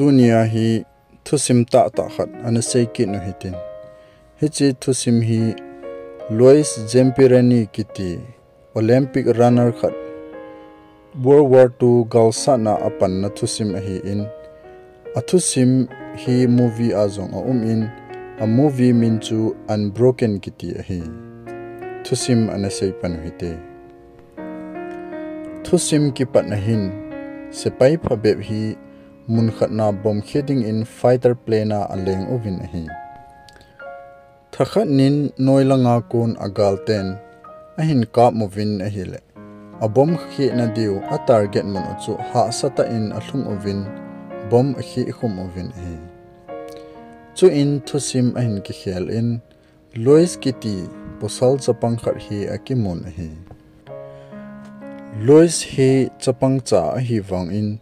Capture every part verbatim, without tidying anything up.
Tunia hi thusim tahtah khat ana sei kit u hitin. Hiche thusim hi Lois Zamperini kiti Olympic runner khat World War two galsatna a panna thusim ahin, a thusim hi movie a jong a um in, a movie min chu Unbroken kiti ahi. Thusim ana sei pan u hite. Thusim kipatna hin, sepai phabep hi mun khatna bomb khe dingin fighter plane a aleng uvin ahi. Thakhat nin noi langa kon a galten ahin kap uvin ahile, a bomb khehna diu a target mun u chu hahsa tah in a lhung uvin, bomb a kheh khum uvin ahi. Chuin thusim ahin kikhel in, Lois kiti pasal chapang khat hi a kimun ahi. Lois hi chapang cha ahi vangin,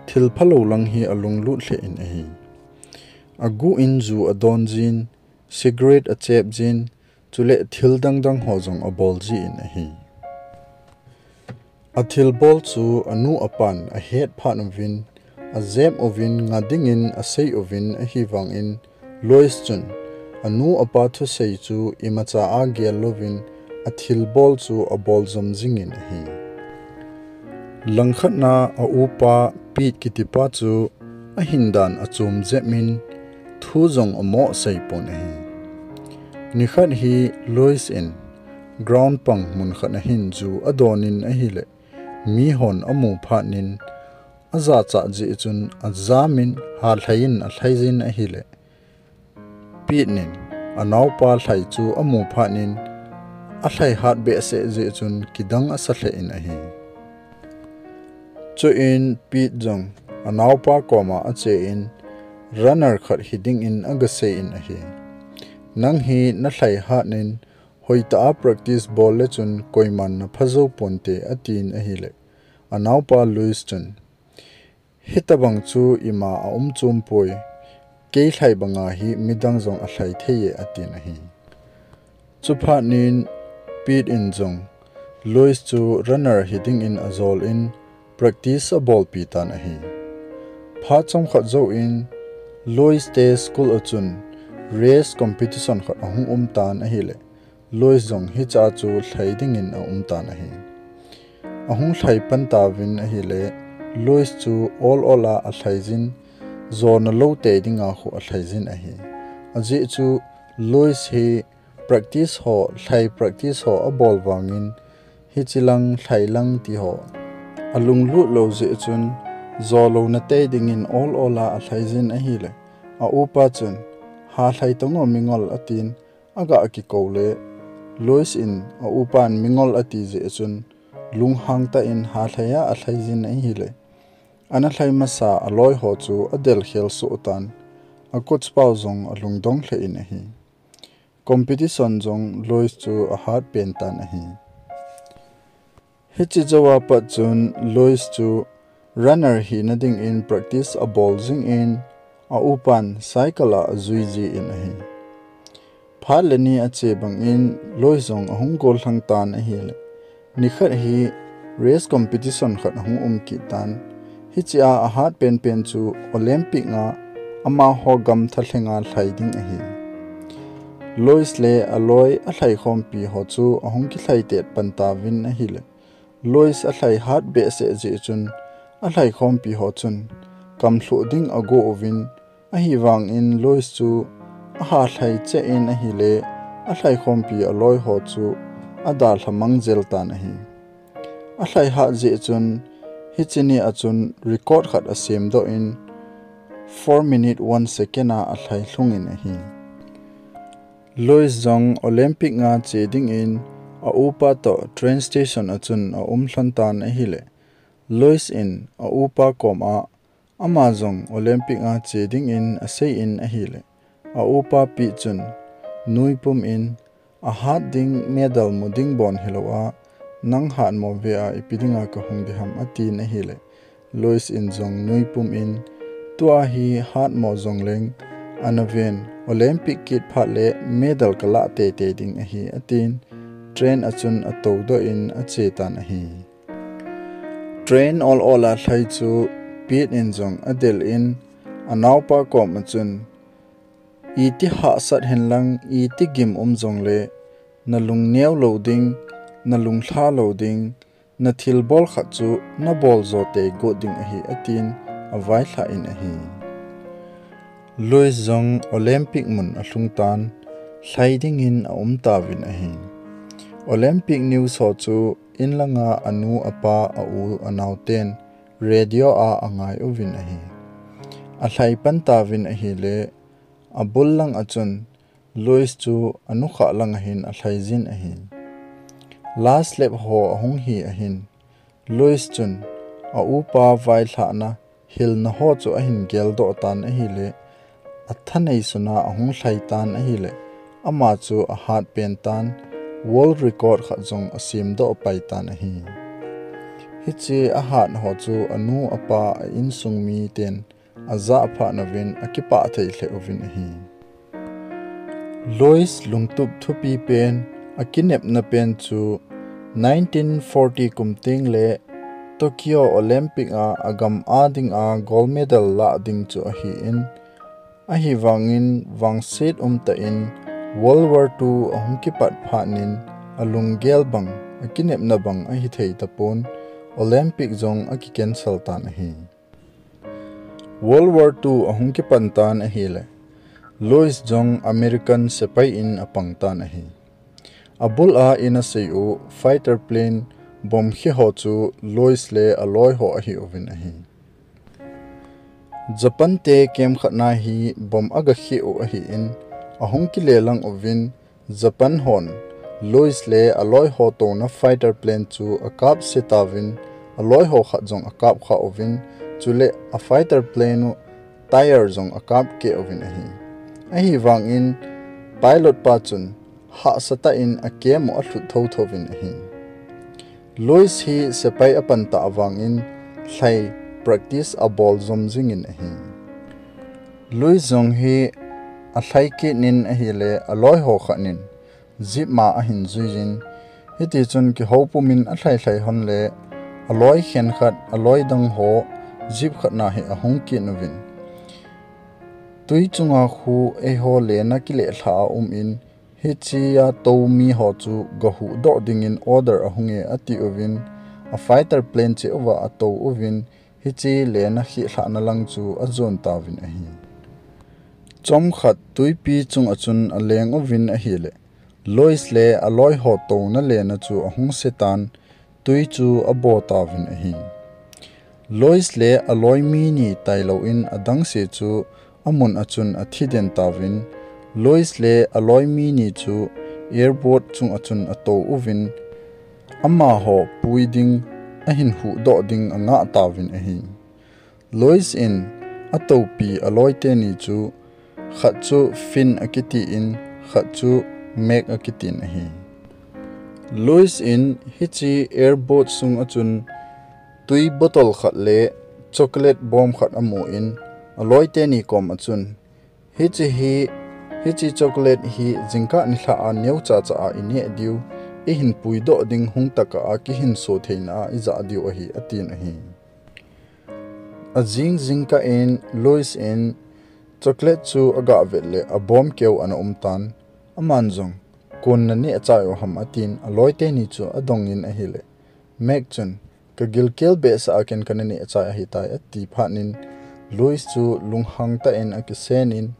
thil phalou lang hi a lunglut lheh in ahi. A gu in ju a don jin, cigarette a chep jin, chule thil dangdang ho jong a bol jin ahi. A thilbol chu a nu a pan a het phat uvin, a jep uvin, nga dingin a sei uvin ahi vangin, Lois chun a nu a pa thusei chu imacha a gel louvin a thilbol chu a bol jom jingin ahi. Langkhatna a upa Pete kitipa chu a hindan a chom jep in thu jong a mo sei pon ahi. Nikhat hi Lois in ground pang mun khat a hin ju a donin ahile, mihon a mu phat in a jachat jeh chun a jam in halhai in a lhai jin ahile, Pete nin a naopa lhai chu a mu phat in a lhai hat behseh jeh chun kidang a sa lheh in ahi. Chuin Pete jong a naopa koma a che in, runner khat hi dingin a ga sei in ahi. Nang hi na lhai hat in, hoitah a practice bol le chun koiman na pha jou ponte, a tin ahile, a naopa Lois chun, hitabang chu ima a um chom poi, kei lhai banga hi midang jong a lhai thei e, a tin ahi. Chuphat in Pete in jong Lois chu runner hi dingin a jol in practice a bolpi tan ahi. Phat chomkhat jouvin Lois te school a chun race competition khat a hung um tan ahile, Lois jong hiche a chu lhai dingin a um tan ahi. A hung lhai pan tauvin ahile, Lois chu ol ol a a lhai jin, jona lou tei dinga khu a lhai jin ahi. Ajeh chu Lois hi practice ho, lhai practice ho a bol vangin, hiche lang lhai lang ti ho a lunglut lou jeh chun, jo louna tei dingin ol ol a a lhai jin ahile, a upa chun, ha lhai tang o mingol, a tin, a ga kikou le, Lois in a upan mingol a ti jeh chun, lunghang tah in ha lhai a a lhai jin ahile, ana lhai masa a loi ho chu a del khel soh tan, a coach pau jong a lungdong lheh in ahi. Competition jong Lois chu a hat pen tan ahi. Hiche jou a pat chun Lois chu runner hina dingin practice a bol jingin, a upan cycle a a jui jin ahi. Phat le ni a che bangin Lois jong a hung gollhang tan ahile, nikhat hi race competition khat a hung um kit tan. Hiche a a hat penpen chu Olympic a amaho gam thalhenga lhai ding ahi. Lois le a loi a lhaikhompi ho chu a hung kilhai tet pan tauvin ahile, Lois a lhai hat behseh jeh chun a lhaikhompi ho chun kamlhuh ding a go uvin, ahivangin Lois chu a ha lhai cheh in ahile, a lhaikhompi a loi ho chu a dalha mang jel tan ahi. A lhai hat jeh chun, hiche ni a chun record khat a semdoh in, four minute one second a a lhai lhung in ahi. Lois jong Olympic a che dingin a upa toh train station a chun a um lhon tan ahile, Lois in a upa koma ama jong Olympic a che dingin a sei in ahile, a upa Pete chun nuipum in, a hat ding medal mu ding bon hilou a, nang hatmo ve a ipi dinga ka hung ding ham, a tin ahile, Lois in jong nuipum in, tua hi hatmo jongleng, ana ven, Olympic kit phat le medal ka lah teitei ding ahi, a tin, train a chun a toudoh in a che tan ahi. Train ol ol a lhai chu Pete in jong a del in, anaopa kom achun, iti hahsat henlang, iti gim um jongle, nalung neo lou ding, nalung lha lou ding, nathilbol khat chu nabol jo tei got ding ahi, atin availhah in ahi. Louis jong Olympic mun alhung tan, lhai dingin aum tauvin ahi. Olympic news ho chu inlanga anu, apa, a-u, anaoten radio a angai uvin ahi. Alhai pan tauvin ahile, abul lang achun Louis chu anukhah lang ahin alhai jin ahi. Last lap ho ahung hi ahin, Louis chun a-upa vailhahna hilna ho chu ahin geldoh tan ahile, athanei suna ahung lhai tan ahile, ama chu ahat pen tan, world record khat jong asemdoh pai tan ahi. Hiche ahat ho chu anu, apa, a insung miten ajah phah nauvin akipah thei lheh uvin ahi. Louis lungtup thupi pen, akinepna pen chu nineteen forty kum teng le Tokyo Olympic a agam a dinga gold medal lah ding chu ahin, ahivangin vangset umtah in World War two ahung kipat phat in alunggel bang, akinepna bang ahithei tapon, Olympic jong aki cancel tan ahi. World War two ahung kipan tan ahile, Louis jong American sepai in apang tan ahi. Abul a ina sei u fighter plane bomb khe ho chu Louis le aloi ho ahi uvin ahi. Japan te kem khat na hi bomb aga khe u ahin, ahung kile lang uvin, Japan hon Louis le aloi ho touna fighter plane chu akap se tauvin, aloi ho khat jong akap kha uvin, chule a fighter plane u tyre jong akap keh uvin ahi. Ahivangin pilot pa chun hahsatah in akem u alhut thotho uvin ahi. Louis hi sepai apan tah vangin lhai practice abol jom jingin ahi. Louis jong hi alhai kit in ahile aloi ho khat in jeep ma ahin jui jin. Hiti chun kihou pum in alhai lhai hon le aloi khen khat, aloi dang ho jeep khat na hi ahung kit uvin. Tui chunga khu eiho lena kileh lha a um in, hichea tou mi ho chu gahuhdoh dingin order ahung e ati uvin, a fighter plane cheh uva atou uvin, hiche lena khehlhahna lang chu ajon tauvin ahi. Chomkhat tuipi chunga chun aleng uvin ahile, Louis le aloi ho touna lena chu ahung se tan, tui chu abo tauvin ahi. Louis le aloi mi ni tailou in adang se chu amun achun athi den tauvin, Louis le aloi mi ni chu airboat chunga chun atou uvin, amaho pui ding ahin huhdoh ding angah tauvin ahi. Louis in atoupi aloi teni chu khat chu Finn akiti in, khat chu Mac akitin ahi. Louis in hiche airboat sunga chun tui bottle khat le chocolate bom khat amu in, aloi teni kom achun, hiche hi, hiche chocolate hi jingkah nilhah a neocha cha a ineh diu, ihin puidoh ding hung tah a kihinso theina a ijah diu ahi, atin ahi. Ajing jingkah in Louis in chocolate chu agah vet le abom keu ana um tan, aman jong, kon naneh chai u ham atin, aloi teni chu adongin ahile, Mac chun, kagilkel behseh a ken kananeh chai ahitai ati phat in, Louis chu lunghang tah in akisen in,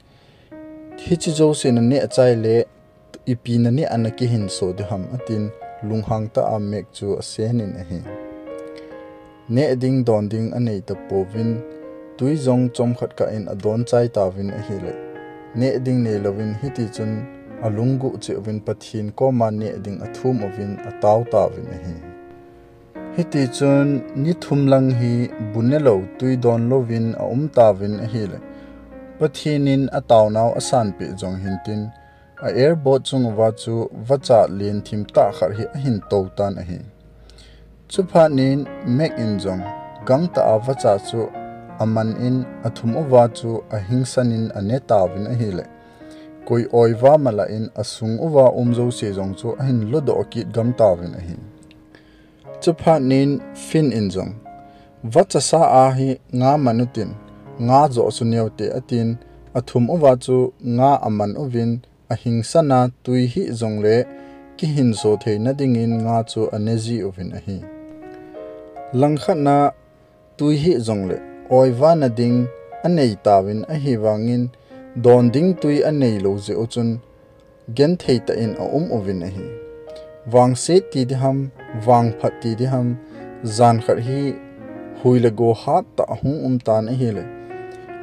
hiche jouse naneh chai le, ipi naneh a nakihinso ding ham atin, lunghang tah a Mac chu asen in ahi. Neh ding don ding anei tapouvin, tui jong chomkhat kah in adon chai tauvin ahile, neh ding neilouvin hiti chun alungguh cheh uvin Pathen koma neh ding athum uvin atao tauvin ahi. Hiti chun ni thum lang hi bu nelou tui don louvin aum tauvin ahile, Pathen in ataonau asanpeh jong hintin, a airboat chung uva chu vacha lenthim tah khat hi ahin tou tan ahi. Chuphat in Mac in jong gangtah a vacha chu aman in athum uva chu ahingsan in ane tauvin ahile, koi oiva malah in asung uva um jouse jong chu ahin lodoh kit gam tauvin ahi. Chuphat in Finn in jong, vachasa a hi nga man utin, nga joh chu neote atin, athum uva chu nga aman uvin, ahingsana tui hih jongle kihinso theina dingin nga chu aneji uvin ahi. Langkhatna tui hih jongle oivana ding anei tauvin ahivangin, don ding tui aneilou jeh u chun genthei tah in aum uvin ahi. Vangset ti diham, vangphat ti diham, jan khat hi hui le go hattah ahung um tan ahile,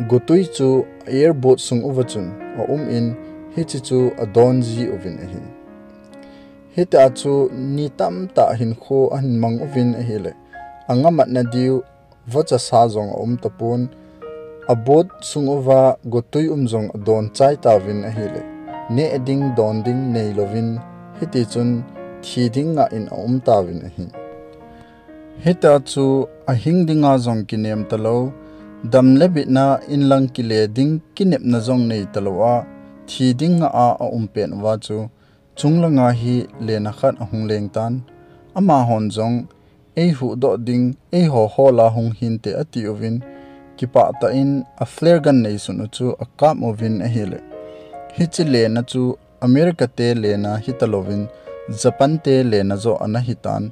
gotui chu airboat sung uva chun aum in, hiche chu adonji uvin ahi. Hitia chu ni tamtah hinkho ahin mang uvin ahile, anga matna diu vohcha sa jong aum tapon, aboat sung uva gotui um jong adon chai tauvin ahile, neh ding don ding neilouvin, hitichun thi ding ngah in aum tauvin ahi. Hitia chu ahing dinga jong kinem talou, dam le bitna inlang kile ding kinepna jong nei talouva, thi ding ngah a aum pen uva chu, chunglanga hi lena khat ahung leng tan. Amahon jong, eihuhdoh ding, eiho hola hung hinte ati uvin, kipah tah in a flare gun neisun u chu akap uvin ahile, hiche lena chu America te lena hitalouvin, Japan te lena joh ana hitan.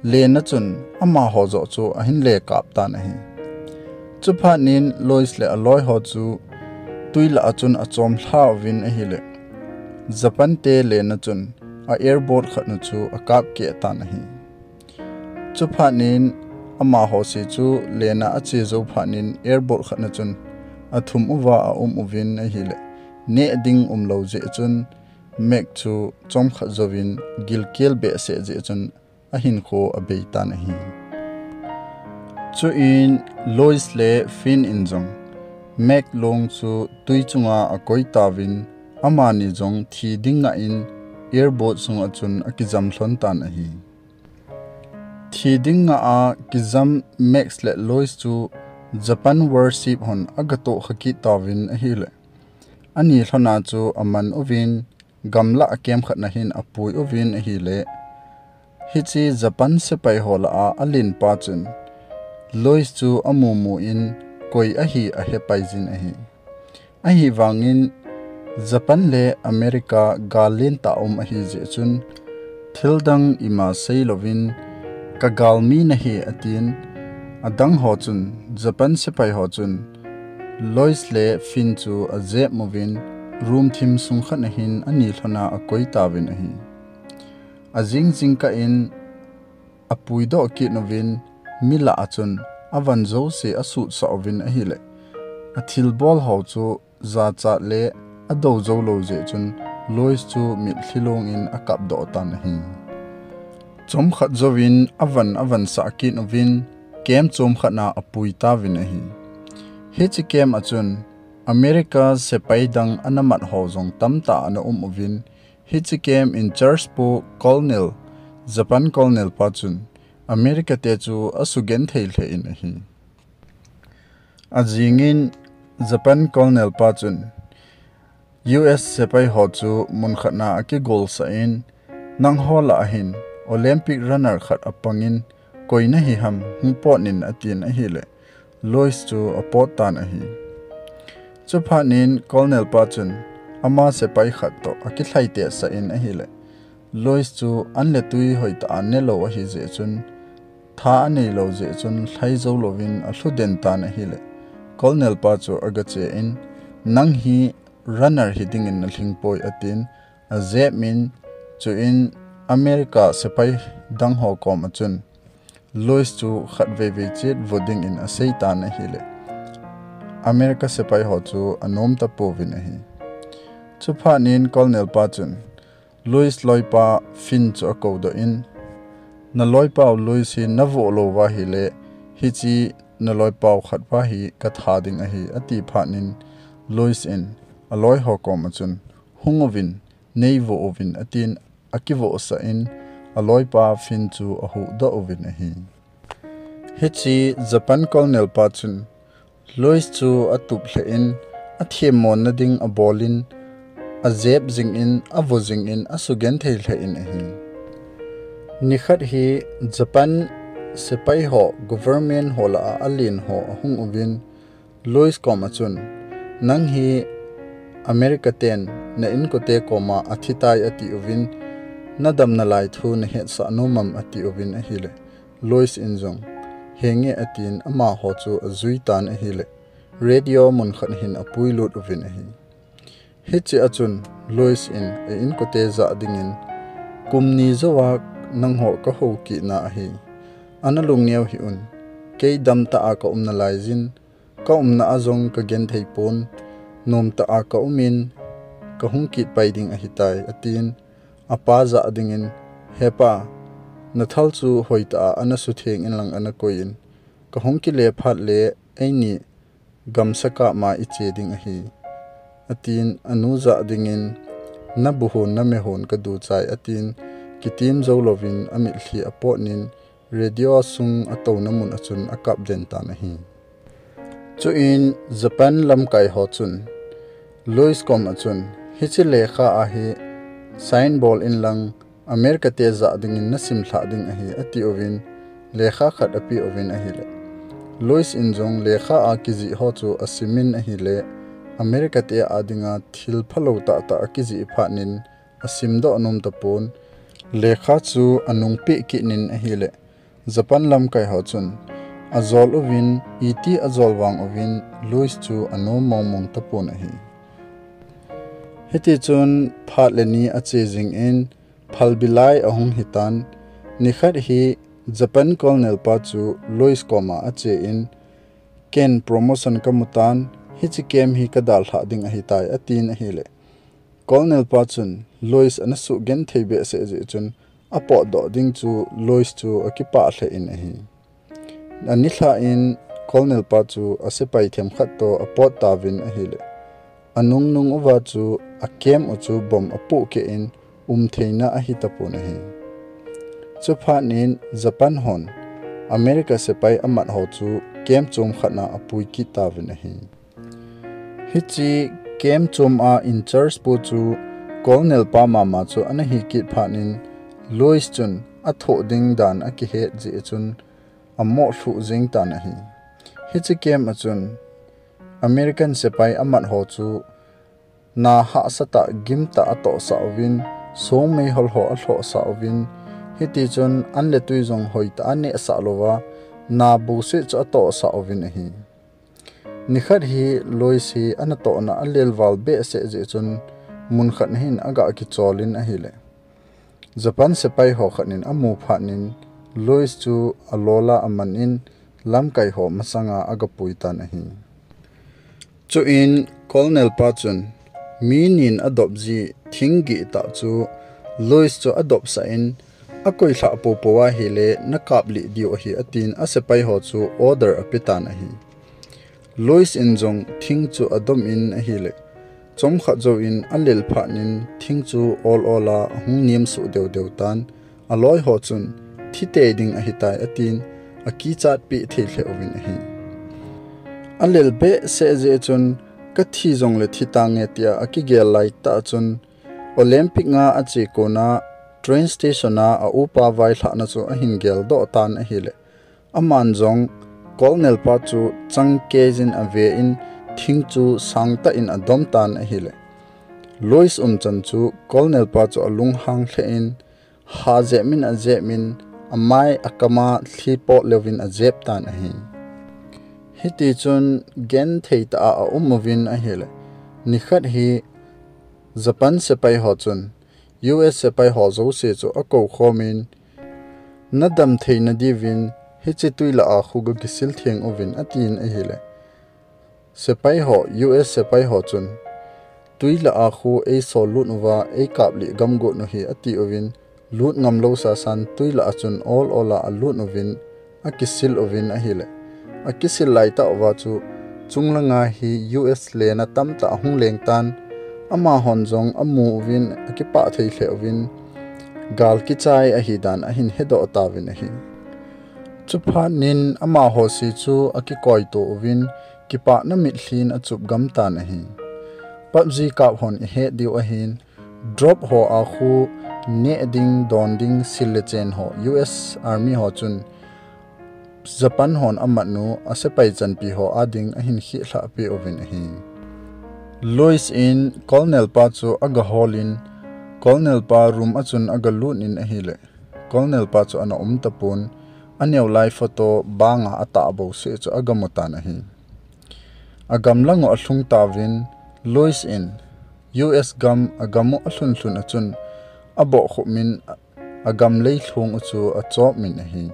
Lena chun amaho joh chu ahin lekap tan ahi. Chuphat in Lois le aloiho chu tui lah a chun achomlha uvin ahile, Japan te lena chun a airboat khatnu chu akap keh tan ahi. Chuphat in amaho se chu lena ache jou phat in airboat khatna chun athum uva aum uvin ahile, neh ding umlou jeh chun Mac chu chomkhat jouvin gilkel behseh jeh chun ahinkho abei tan ahi. Chuin Lois le Finn in jong Mac long chu tui chunga akoi tauvin, amani jong thi ding ngah in airboat sunga chun akijam lhon tan ahi. Thi ding ngah a kijam Max le Lois chu Japan warship hon agatoh kha kit tauvin ahile, ani lhona chu aman uvin, gamlah a camp khatna hin apui uvin ahile, hiche Japan sepai ho lah a alenpa chun Lois chu amumu in koi ahi ahepai jin ahi. Ahivangin Japan le America gal lentah um ahi jeh chun, thildang ima seilouvin, kagalmi nahi atin, adang ho chun, Japan sepai ho chun, Lois le Finn chu ajep uvin, room thim sung khatna hin ani lhona akoi tauvin ahi. Ajing jingkah in apuidoh kit uvin, mi lah a chun avan jouse asutsah uvin ahile, athilbol ho chu jachat le adou joulou jeh chun Lois chu mitlhi long in akapdoh tan ahi. Chomkhat jouvin avan avansah kit uvin, camp chomkhatna apui tauvin ahi. Hiche camp a chun America sepai dang ana mat ho jong tamtah ana um uvin, hiche camp in charge pu colonel, Japan colonel pa chun America te chu asugenthei lheh in ahi. Ajingin Japan colonel pa chun, U S sepai ho chu munkhatna akigolsah in, nangho lah a hin Olympic runner khat apangin, koi nahi ham hung pot in atin ahile, Lois chu apot tan ahi. Chuphat in colonel pa chun ama sepai khat toh akilhaitehsah in ahile, Lois chu an le tui hoitah a nelou ahi jeh chun, tha aneilou jeh chun lhai joulouvin alhu den tan ahile, colonel pa chu agache in, nang hi runner hi dingin nalhingpoi atin, ajep in, chuin America sepai dang ho kom a chun Lois chu khatveivei chet vo dingin asei tan ahile, America sepai ho chu anom tapouvin ahi. Chuphat in colonel pa chun Lois loipa Finn chu akoudoh in, naloipau Lois hi navoh louva ahile, hiche naloipau khatpa hi katha ding ahi, ati phat in Lois in aloi ho kom a chun, hung uvin, neivoh uvin atin, akivohsah in, aloipa Finn chu ahuhdoh uvin ahi. Hiche Japan colonel pa chun Lois chu atup lheh in, athemmona ding abol in, ajep jingin, avo jingin, asugenthei lheh in ahi. Nikhat hi Japan sepai ho, government ho lah a alen ho ahung uvin, Lois kom a chun, "Nang hi America ten na inkote koma athi tai," ati uvin, "Na damna lai thu na hetsah nom am?" ati uvin ahile, Lois in jong, "Henge," atin amaho chu ajui tan ahile, radio mun khat hin apuilut uvin ahi. Hiche a chun Lois in a inkote jah dingin, "Kum ni jouva nangho kahou kitna ahi. Ana lungneo hih un. Kei damtah a ka umna laijin, ka umna a jong ka genthei pon, nomtah a ka umin, ka hung kit pai ding ahitai," atin, apa jah dingin, "He pa, na thal chu hoitah a ana sutheng in lang ana koi in, ka hung kile phat le eini gamsa kap ma i che ding ahi," atin, anu jah dingin, "Na buhon, na mehon ka duchai," atin, kitim jou louvin amitlhi apot nin, radio sung atouna mun a chun akap den tan ahi. Chuin Japan lamkai ho chun, Lois kom a chun, "Hiche lekha a hi sign bol in lang, America te jah dingin na simlhah ding ahi," ati uvin, lekha khat ape uvin ahile, Lois in jong lekha a kijih ho chu asimin ahile, America te a dinga thil phalou tahtah akijih phat nin, asimdoh nom tapon, lekha chu anungpeh kit nin ahile, Japan lamkai ho chun ajol uvin, iti ajol vang uvin, Lois chu anom mongmong tapon ahi. Hiti chun phat le ni ache jingin, phalbi lai ahung hitan, nikhat hi Japan colonel pa chu Lois koma ache in, "Ken promotion kamu tan, hiche camp hi kadalhah ding ahitai," atin ahile, colonel pa chun Lois ana sugenthei behseh jeh chun apotdoh ding chu Lois chu akipah lheh in ahi. Anilhah in colonel pa chu asepai themkhat toh apot tauvin ahile, anungnung uva chu a camp u chu bomb apohkeh in umtheina ahitapon ahi. Chuphat nin Japan hon America sepai amat ho chu camp chom khat na apui kit tauvin ahi. Hiche camp chom a in charge pu chu colonel pa mama chu ana hi kit phat nin, Lois chun athoh ding dan akihet jeh chun amoh lhuh jeng tan ahi. Hiche camp a chun American sepai amat ho chu na hahsatah gimtah atohsah uvin, songmeihol ho alhohsah uvin, hiti chun an le tui jong hoitah a anehsah louva, na bouseh chu atohsah uvin ahi. Nikhat hi Lois hi anatohna alelval behseh jeh chun mun khat na hin aga kicholin ahile, Japan sepai ho khat nin amu phat nin Lois chu alol a aman in lamkai ho masanga agapui tan ahi. Chuin colonel pa chun, "Mi nin adop ji thing gihtah chu Lois chu adopsah in, akoilhah poupou ahile nakaplih diu ahi," atin asepai ho chu order ape tan ahi. Lois in jong thing chu adom in ahile, chomkhat jouvin alel phat nin thing chu ol ol a ahung niamsuh deudeu tan, aloi ho chun, "Thitei ding ahitai," atin, akichatpeh thei lheh uvin ahi. Alel behseh jeh chun, "Kathi jongle thi tange," tia akigel laitah chun, Olympic nga ache kona train station a aupa vailhahna chu ahin geldoh tan ahile, aman jong colonel pa chu changkeijin ave in thing chu sangtah in adom tan ahile, Lois umchan chu colonel pa chu alunghang lheh in, ha jep in ajep in, amai akama lhi pot leuvin ajep tan ahi. Hiti chun genthei tah a aum uvin ahile, nikhat hi Japan sepai ho chun U S sepai ho jouse chu akou khom in, "Nadam theina diuvin hiche tui lah a khu ga kisil theng uvin," atin ahile, sepai ho, U S sepai ho chun, "Tui lah a khu eisol lut uva eikaplih gamgot u hi," ati uvin, lut ngam lou sasan tui lah a chun ol ol a alut uvin, akisil uvin ahile, akisil laitah uva chu chunglanga hi U S lena tamtah ahung leng tan, amahon jong amu uvin akipah thei lheh uvin, gal kichai ahidan ahin hedoh tauvin ahi. Chuphat nin amaho se chu akikoito uvin, kipahna mitlhi in achup gam tan ahi. PUBG kap hon ihet diu ahin, drop ho a khu neh ding, don ding, sil le chen ho, U S Army ho chun Japan hon amat u asepai chanpi ho ading ahin khehlah peh uvin ahi. Louis in Colonel pa chu aga holin, Colonel pa room a chun aga lut in ahile, Colonel pa chu ana um tapon, aneo lai photo banga atahbou seh chu aga mutan ahi. Agam lang u alhung tauvin, Louis in U S gam agam u alhun lhun a chun abohkhup min, agam lei lhung u chu achop min ahi.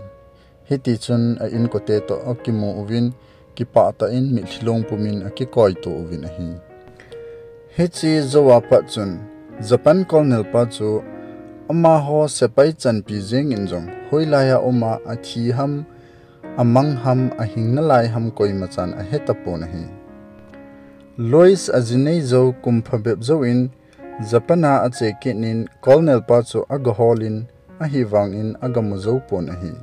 Hitichun a inkote toh akimu uvin, kipah tah in mitlhi long pumin akikoito uvin ahi. Hiche jouva pat chun Japan Colonel pa chu amaho sepai chanpi jengin jong hoilaiya uma athi ham, amang ham, ahing nalai ham koimachan ahetapon ahi. Louis aji nei jou kum phabep jouvin Japan a ache kit in Colonel pa chu aga holin, ahivangin aga mu joupon ahi.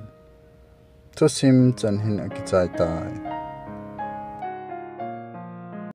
Thusim chan hin akichai tai.